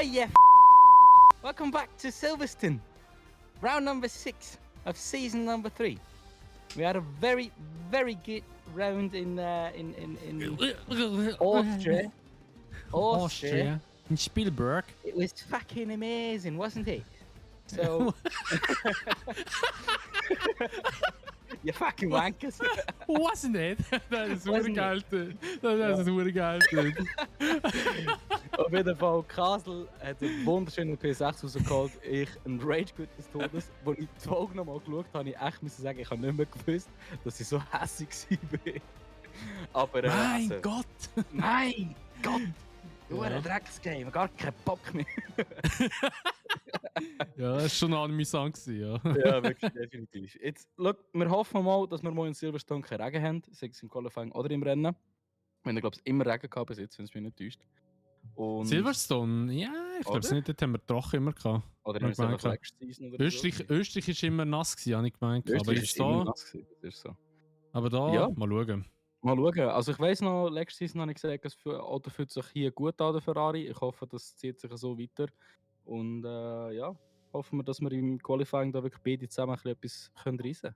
yeah. Welcome back to Silverstone. Round number 6 of season number 3. We had a very, very good round in Austria. Austria. In Spielberg. It was fucking amazing, wasn't it? So, you fucking wankers. Wasn't it? Das ist Wasn't geil. Das ist geil. Auf jeden Fall, Kasel hat einen wunderschönen P6 rausgeholt. Ich ein Rage-Quit des Todes. Als ich die Folge nochmal geschaut habe, ich echt müssen sagen, ich habe nicht mehr gewusst, dass ich so hässlich war. Aber Mein Gott! Mein Gott! Du ein Drecksgame, gar keinen Bock mehr. Ja, das war schon amüsant, ja. Ja, wirklich, definitiv. Jetzt, look, wir hoffen mal, dass wir mal in Silverstone keinen Regen haben, sei es im Qualifying oder im Rennen. Wir haben, glaube ich, immer Regen gehabt bis jetzt, wenn es mich nicht täuscht. Und Silverstone? Ja, ich glaube es nicht, dort haben wir doch immer gehabt. oder in der Next Season oder Österreich war immer nass, habe ich gemeint. Aber Österreich ist ist immer so. nass gewesen, das ist so. Aber da, Ja. mal schauen. Mal schauen. Also ich weiss noch, letzte Season habe ich gesagt, das Auto fühlt sich hier gut an, der Ferrari. Ich hoffe, das zieht sich so weiter. Und ja, hoffen wir, dass wir im Qualifying da wirklich beide zusammen ein bisschen etwas reissen können.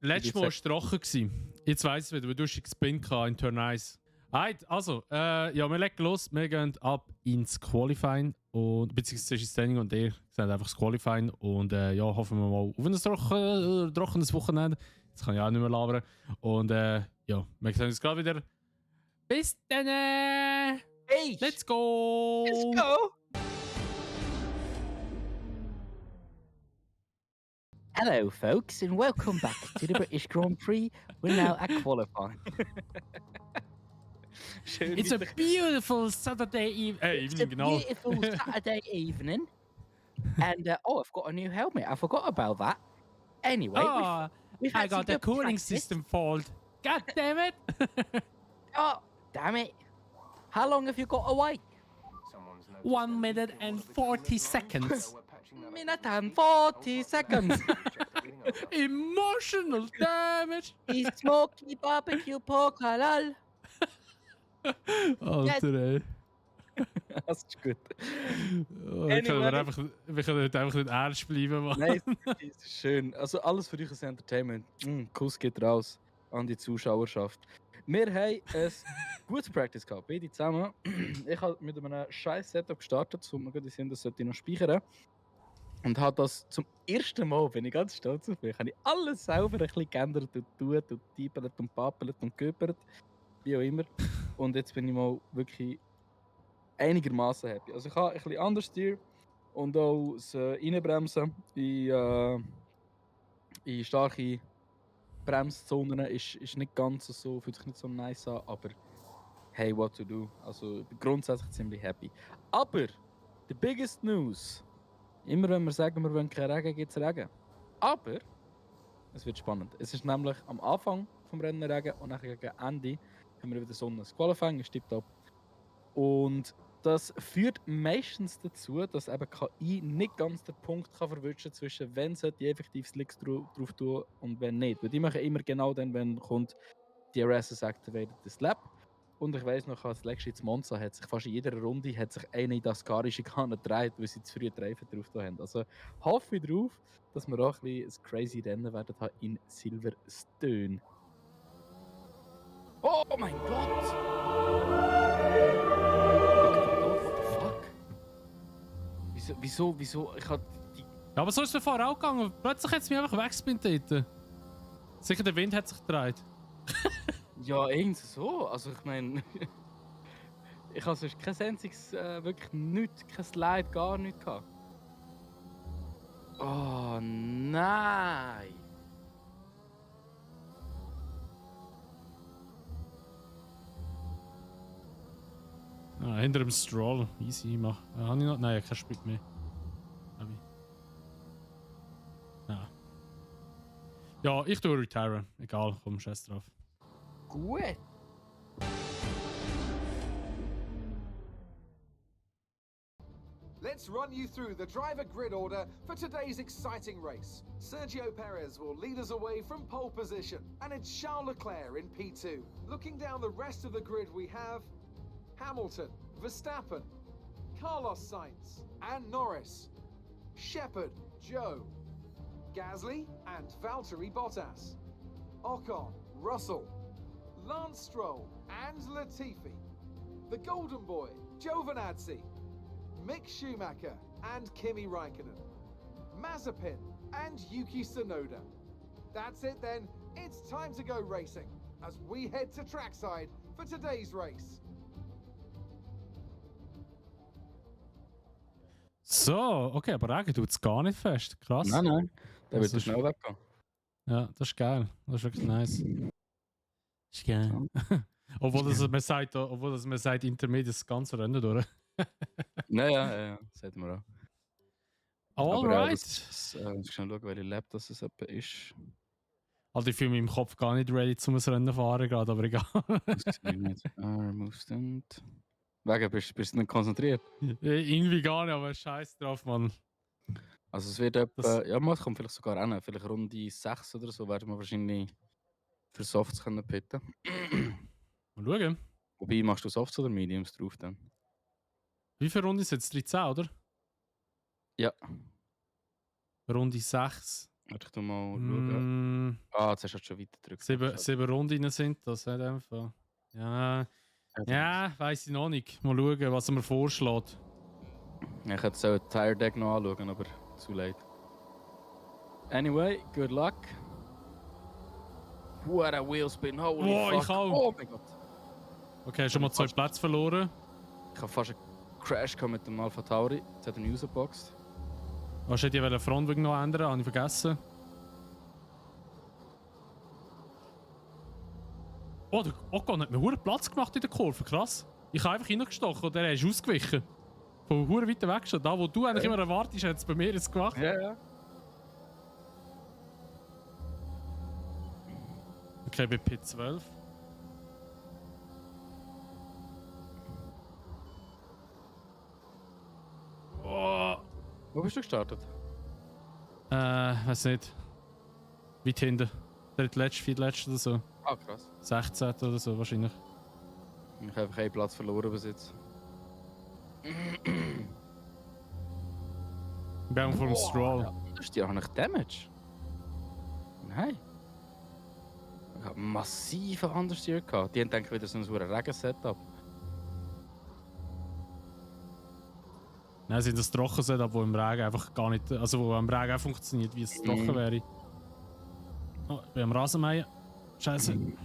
Letztes Mal war es trocken. Jetzt weiss ich wieder, weil du hast Spin in Turn 1. Also, ja, wir legen los. Wir gehen ab ins Qualifying. Beziehungsweise ins Training und ihr seid einfach das Qualifying. Und ja, hoffen wir mal auf ein trockenes Wochenende. Jetzt kann ich auch nicht mehr labern. Und ja, wir sehen uns gerade wieder. Bis dann! Hey! Let's go! Let's go! Hello, folks, and welcome back to the British Grand Prix. We're now at qualifying. It's a beautiful Saturday evening. It's a beautiful Saturday evening. And I've got a new helmet. I forgot about that. Anyway, we've I had some got the good cooling practice. system fault. God damn it! Oh, damn it! How long have you got to wait? 1 minute and 40 seconds. Minute and 40 seconds. Emotional damage. It's smoky barbecue pork halal. Alter, ey. Das ist gut. Wir können heute einfach nicht ernst bleiben, Mann. Nein, das ist schön. Also alles für euch ist Entertainment. Kuss geht raus an die Zuschauerschaft. Wir haben ein gutes Practice gehabt, beide zusammen. Ich habe mit einem scheiß Setup gestartet, so mir gerade sind, das sollte ich noch speichern. Und habe das zum ersten Mal, bin ich ganz stolz auf mich, habe ich alles selber ein bisschen geändert und tut und typelt und papelt und göpert, wie auch immer. Und jetzt bin ich mal wirklich einigermaßen happy. Also ich habe ein bisschen anders Steer und auch das Reinbremsen in starke Bremszonen ist nicht ganz so, fühlt sich nicht so nice an, aber hey, what to do. Also ich bin grundsätzlich ziemlich happy. Aber, the biggest news, immer wenn wir sagen, wir wollen keinen Regen, gibt es Regen. Aber, es wird spannend. Es ist nämlich am Anfang vom Rennen Regen und nachher gegen Ende haben wir wieder Sonne. Das Qualifying ist tipptopp. Und das führt meistens dazu, dass eben KI nicht ganz den Punkt kann verwischen zwischen wenn sollte ich effektiv Slicks drauf tun und wenn nicht. Weil die machen immer genau dann, wenn kommt DRS Activated das Lap. Und ich weiss noch, als letztes Monza hat sich fast in jeder Runde eine in das Schikane gedreht, weil sie zu früh die Reifen drauf haben. Also hoffe ich darauf, dass wir auch ein crazy Rennen werden haben in Silverstone. Oh mein Gott! Wieso? Ich hab die... Ja, aber so ist es vorher auch gegangen. Plötzlich hat es mich einfach weggespinnt dort. Sicher der Wind hat sich gedreht. Ja, irgendwie so. Also ich meine... ich habe sonst kein einziges, wirklich nichts, kein Slide, gar nichts gehabt. Oh nein! Hinter dem Stroll. Easy, mach. Habe ich noch? Nein, kein Sprit mehr. Habe ich. Ja. Ja, ich tue retire. Egal, komm, scheiß drauf. Gut. Let's run you through the driver grid order for today's exciting race. Sergio Perez will lead us away from pole position, and it's Charles Leclerc in P2. Looking down the rest of the grid, we have Hamilton, Verstappen, Carlos Sainz, and Norris. Shepard, Joe. Gasly and Valtteri Bottas. Ocon, Russell. Lance Stroll and Latifi. The Golden Boy, Giovinazzi. Mick Schumacher and Kimi Raikkonen. Mazepin and Yuki Tsunoda. That's it then, it's time to go racing as we head to trackside for today's race. So, okay, aber Regen tut es gar nicht fest. Krass. Nein. Der Das wird ist- schnell weggehen. Ja, das ist geil. Das ist wirklich nice. Ist geil. obwohl, das man sagt, Intermediate das ganze Rennen durch. Ja, sagt man auch. Alright. Muss schnell schauen, welche Lab das es etwa ist. Also ich fühle mich im Kopf gar nicht ready, um ein Rennen zu fahren gerade, aber egal. Das sehe ich nicht. Move stand. Wegen, bist du nicht konzentriert? Irgendwie gar nicht, aber scheiß drauf, Mann. Also es wird etwa, Das- ja, man kommt vielleicht sogar rein. Vielleicht Runde 6 oder so werden wir wahrscheinlich für Softs können pitten. Mal schauen. Wobei, machst du Softs oder Mediums drauf dann? Wie viele Runden ist jetzt? 13, oder? Ja. Runde 6. Warte, ich tu mal schauen. Jetzt hast du halt schon weiter gedrückt. 7 Runden sind das, in dem Fall. Ja, weiss ich noch nicht. Mal schauen, was er mir vorschlägt. Ich hätte so ein Tire Deck noch anschauen, aber zu late. Anyway, good luck. What a wheelspin, holy Oh, fuck. ich auch. Oh mein Gott. Okay, schon mal 2 Plätze verloren. Ich habe fast einen Crash gehabt mit dem Alpha Tauri. Jetzt hat er ihn rausgeboxt. Was hätte ich die Frontweg noch ändern? Habe ich vergessen. Oh, der Ocon hat mir verdammt Platz gemacht in der Kurve. Krass. Ich habe einfach reingestochen und der ist ausgewichen. Von verdammt weit weg schon. Da, wo du eigentlich immer erwartest, hat es bei mir jetzt gemacht. Ja. Okay, bei P12. Oh. Wo bist du gestartet? Weiß nicht. Weit hinten. Der viertletzte oder so. Ah, krass. 16. oder so wahrscheinlich. Ich habe einfach keinen Platz verloren bis jetzt. Ich bin auch vor dem Stroll. Ja, das ist ja auch nicht Damage. Nein. Ich habe massive Understeer gehabt. Die haben denken wieder so ein Regen-Setup. Nein, sind das Trockensetup, wo im Regen einfach gar nicht, also wo am Regen auch funktioniert, wie es trocken wäre. Oh, ich bin am Rasenmähen. Scheiße. Und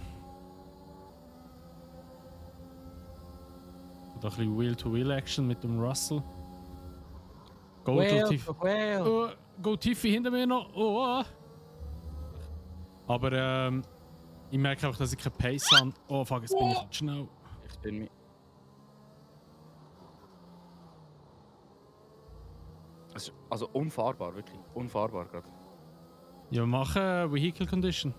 ein bisschen Wheel-to-Wheel-Action mit dem Russell. Go tief. Oh, go Tiffy hinter mir noch. Oh. Aber ich merke auch, dass ich keine Pace habe. Oh fuck, jetzt bin ich zu schnell. Ich bin mir. Also unfahrbar, wirklich. Unfahrbar gerade. Ja, wir machen Vehicle Condition.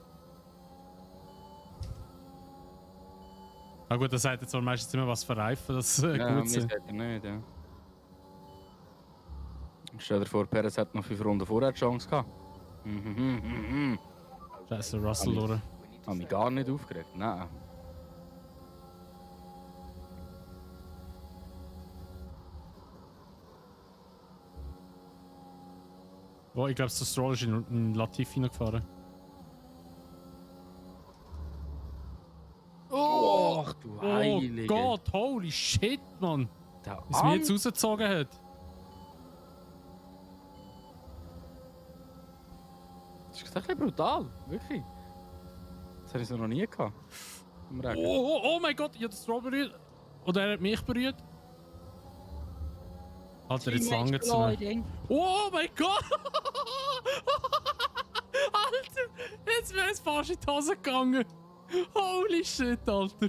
Ah gut, das sagt jetzt zwar meistens immer was für Reifen, das Ja, gut sind. mir nicht, ja. Stell dir vor, Perez hat noch 5 Runden vorher die Chance gehabt. Scheiße, Russell, oder? Habe mich gar nicht aufgeregt, nein. Oh, ich glaube, der Stroll ist in Latifi noch gefahren. Oh, du Oh Heilige. Gott, holy shit, Mann! Der Wie es mich jetzt rausgezogen hat. Das ist ein bisschen brutal, wirklich. Das habe ich so noch nie gehabt. Im Regen. Oh mein Gott, ich habe den Stroll berührt. Oder er hat mich berührt. Alter, jetzt lange zu mir. Oh mein Gott! Alter, jetzt wäre es fast in die Hose gegangen. Holy shit, Alter.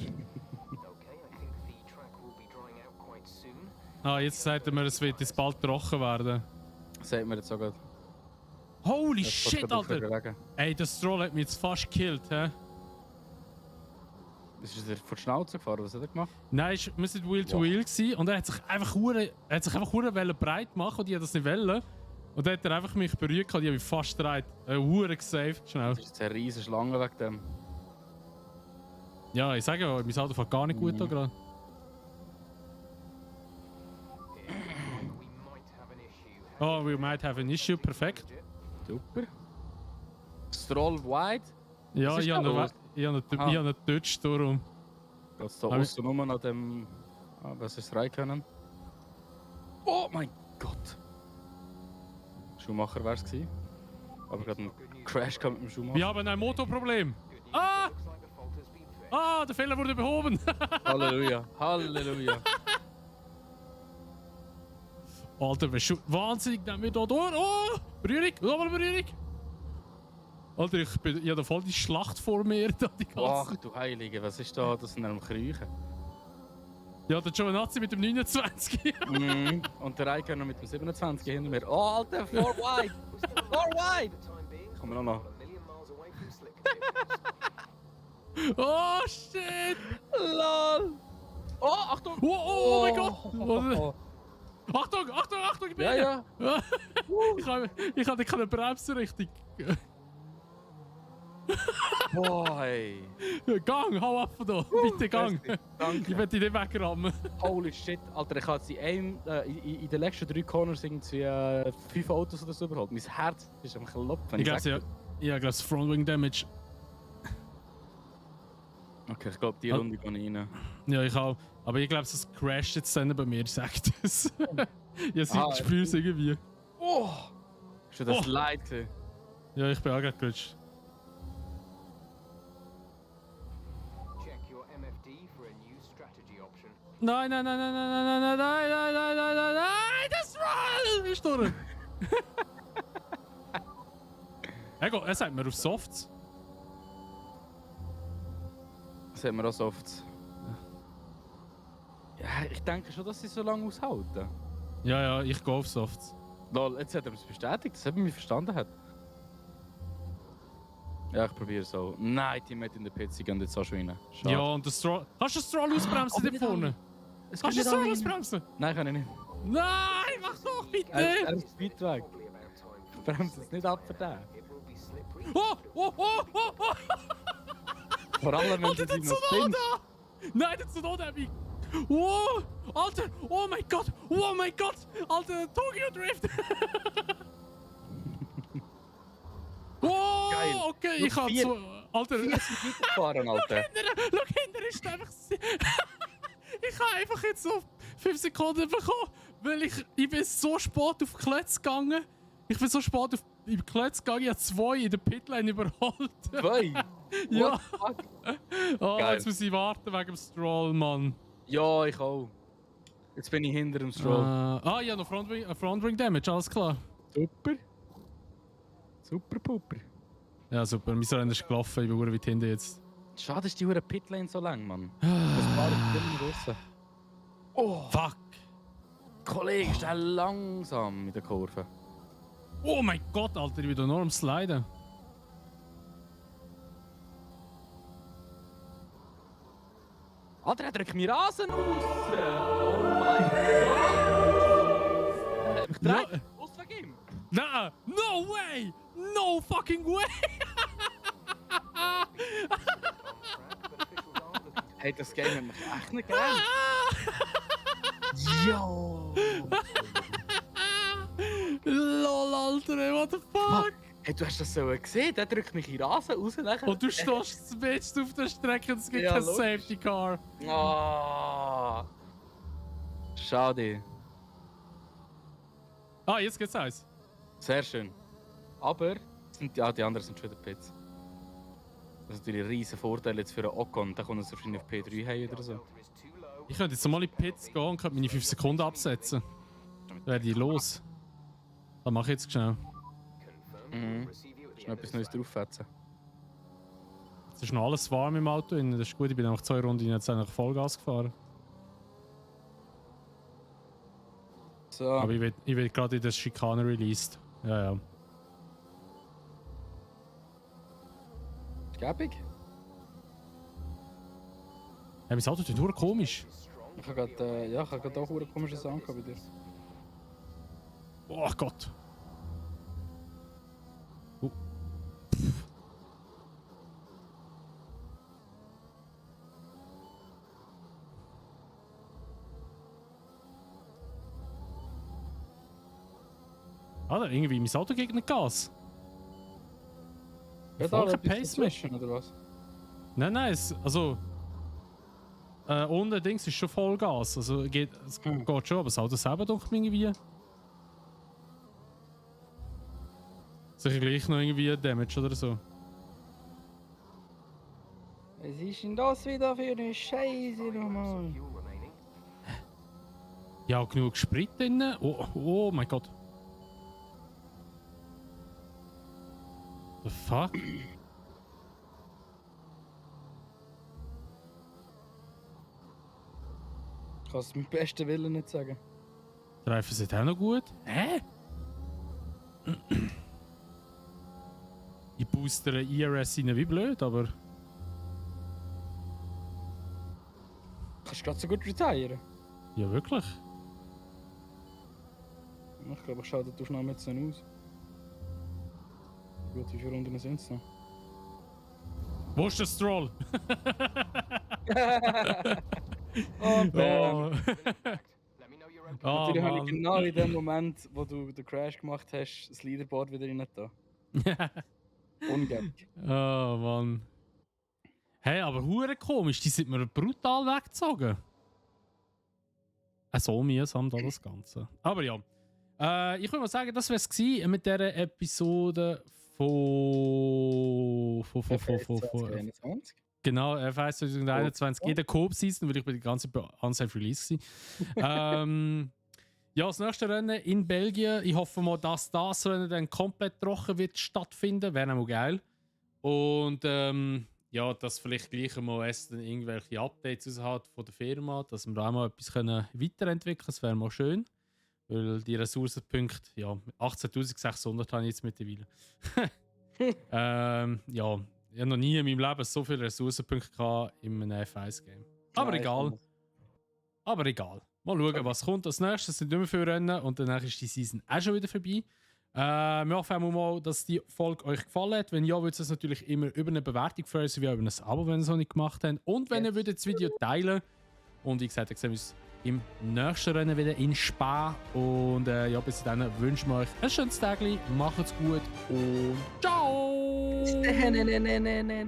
Ah, jetzt sagt er mir, es wird jetzt bald trocken werden. Sagt mir jetzt sogar. Holy shit, Alter! Regen. Ey, der Stroll hat mich jetzt fast gekillt, hä? Ist er vor die Schnauze gefahren? Was hat er gemacht? Nein, wir waren Wheel-to-Wheel gewesen und er hat sich einfach hure breit machen und die hat das nicht wollen. Und dann hat er einfach mich berührt und die habe ich fast gedreht. Hure gesaved, schnell. Das ist jetzt eine riesige Schlange wegen dem. Ja, ich sage ja, mein Auto fährt gar nicht gut da gerade. Oh, we might have an issue. Perfekt. Super. Stroll wide. Ja, Was ist ich da habe los? einen Touch darum. Geht's da Aber- außen nur noch dem. Was ist rein können? Oh mein Gott! Schumacher wär's gewesen. Aber gerade ein Crash kam mit dem Schumacher. Wir haben ein Motorproblem. Ah! Ah, der Fehler wurde behoben. Halleluja, Halleluja. Alter, wahnsinnig, nehmen wir da durch. Oh! Berührung, nochmal Berührung. Alter, ich habe da voll die Schlacht vor mir. Da, die Ach ganze... du Heilige, was ist da? Das sind am Kriechen. Ja, der Giovanazzi mit dem 29. Mhm. Und der Raikkonen mit dem 27 hinter mir. Oh, Alter, four wide! Four wide! Kommen wir noch. Oh, shit! LOL! Oh, Achtung! Oh mein Gott! Achtung, Achtung, Achtung, ich bin Ja, ja. ich habe keine Bremse richtig. Boah, hey. Gang, hau ab von da. Bitte, Gang. Merci, danke. Ich werde dich nicht wegrammen. Holy shit, Alter, ich habe in den letzten 3 Corners irgendwie 5 Autos oder so überholt. Mein Herz ist am Klopfen. Ich glaube, ja, das Frontwing Damage. Okay, ich glaube, die Runde gehe ich rein. Ja, ich auch. Aber ich glaube, es crasht jetzt dann bei mir, sagt es. Ich spüre es irgendwie. Oh! Hast du das Leid gesehen? Ja, ich bin auch gerade gerutscht. Check your MFD for a new strategy option. Nein, nein, nein, nein, nein, nein, nein, nein, nein, nein, nein, nein, nein, das ist durch. Ego, er sagt mir auf Softs. Das hat man auch so oft. Ja, ich denke schon, dass sie so lange aushalten. Ja, ja, ich gehe auf Softs. Lol, jetzt hat er es bestätigt, dass er mich verstanden hat. Ja, ich probiere es auch. Nein, die mit in der Pizza gehen jetzt auch schon rein. Schade. Ja, und der Stroll. Kannst du den Stroll ausbremsen aber dort vorne? Es Kannst du den geht Stroll nicht rein. ausbremsen? Nein, kann ich nicht. Nein, mach doch bitte! Er ist weit weg. Bremst es nicht ab für den. Oh, oh, oh, oh, oh! Vor allem, wenn Alter, du der sie noch Tsunoda! spinst. Nein, der Tsunoda hat mich... Oh, Alter! Oh mein Gott! Oh mein Gott! Alter, Tokyo Drift! Oh, Geil. okay, ich Noch hab vier- so... Alter, 4 sind weitergefahren, Alter. Schau, hinter ist einfach... Ich habe einfach jetzt so 5 Sekunden bekommen, weil ich bin so spät auf die Klötze gegangen. Ich bin so spät auf die Klötze gegangen, ich habe 2 in der Pitlane überholt. Zwei? Ja. What the fuck? Oh, Geil. jetzt muss ich warten wegen dem Stroll, Mann. Ja, ich auch. Jetzt bin ich hinter dem Stroll. Ja, noch Frontwing Damage, alles klar. Super. Super Puper. Ja, super, mein Rennen ist gelaufen, ich bin verdammt weit hinten jetzt. Schade ist die hure Pitlane so lang, Mann. Das war ich draussen. Oh, Fuck! Kollege, ist der langsam mit der Kurve. Oh mein Gott, Alter, ich bin da nur am Sliden. Alter, er drückt mir Rasen raus! Oh mein Gott! Ich Ja. drehe aus wegen ihm! Nein! No way! No fucking way! Hey, das Game hat mich echt nicht gern. Jo! Lol, Alter, ey, what the fuck? Hey, du hast das so gesehen? Der drückt mich in Rasen raus. Nachher. Und du stehst zuletzt auf der Strecke und es gibt Ja, kein logisch. Safety Car. Ah. Schade. Ah, jetzt geht's eins. Sehr schön. Aber die anderen sind schon wieder Pits. Das ist natürlich ein riesen Vorteil jetzt für einen Ocon. Da kommt es wahrscheinlich auf P3 heim oder so. Ich könnte jetzt mal in die Pits gehen und könnte meine 5 Sekunden absetzen. Dann wäre die los. Das mache ich jetzt schnell. Mhm. Schnell etwas Neues drauffetzen. Es ist noch alles warm im Auto. Das ist gut, ich bin nach 2 Runden jetzt eigentlich Vollgas gefahren. So. Aber ich will gerade in das Schikane released. Ja, ja. Gäbig? Ja, mein Auto tut nur komisch. Ich habe gerade auch einen komischen Sound gehabt bei dir. Oh Gott. Alter, irgendwie mein Auto gegen Gas. Ja, Voll da kein etwas Pace mehr. dazwischen, oder was? Nein, also... unten Dings ist schon Vollgas. Also es geht schon, aber das Auto selber doch irgendwie... Sicher gleich noch irgendwie Damage oder so. Was ist denn das wieder für eine Scheiße nochmal? Fuel remaining. Ja, genug Sprit drin. Oh mein Gott. The fuck? Ich kann es mit bestem Willen nicht sagen. Die Reifen sind auch noch gut. Hä? Ich boostere IRS rein wie blöd, aber... Kannst du gerade so gut retiren? Ja, wirklich? Ich glaube, ich schaue die Aufnahme jetzt noch aus. Gut, wie viele Runden sind es noch? Wo ist der Stroll? Und Oh. Let me know you're okay. Oh, natürlich habe ich Mann. genau in dem Moment, wo du den Crash gemacht hast, das Leaderboard wieder rein da. Unglaublich. Oh Mann. Hey, aber hure komisch, die sind mir brutal weggezogen. So mühsam da das Ganze. Aber ja. Ich würde mal sagen, das wäre es mit dieser Episode von genau, F1 2021 in der Coop-Season, weil ich bei der ganzen Unsafe Release war. Ja, das nächste Rennen in Belgien. Ich hoffe mal, dass das Rennen dann komplett trocken wird stattfinden. Wäre auch geil. Und ja, dass vielleicht gleich mal dann irgendwelche Updates hat von der Firma, dass wir da auch mal etwas weiterentwickeln können. Das wäre mal schön. Weil die Ressourcenpunkte, ja, 18.600 habe ich jetzt mittlerweile. Ja, ich habe noch nie in meinem Leben so viele Ressourcenpunkte gehabt in einem F1-Game. Aber Nein, egal. ich Aber egal. Mal schauen, was kommt als nächstes. Es sind nicht mehr viele Rennen und danach ist die Season auch schon wieder vorbei. Wir hoffen auch mal, dass die Folge euch gefallen hat. Wenn ja, würde es uns natürlich immer über eine Bewertung freuen, sowie über ein Abo, wenn ihr es noch nicht gemacht habt. Und wenn ihr würdet das Video teilen. Und wie gesagt, dann sehen wir uns im nächsten Rennen wieder in Spa. Und ja, bis dann wünschen wir euch ein schönes Tag. Macht's gut und ciao! Nee.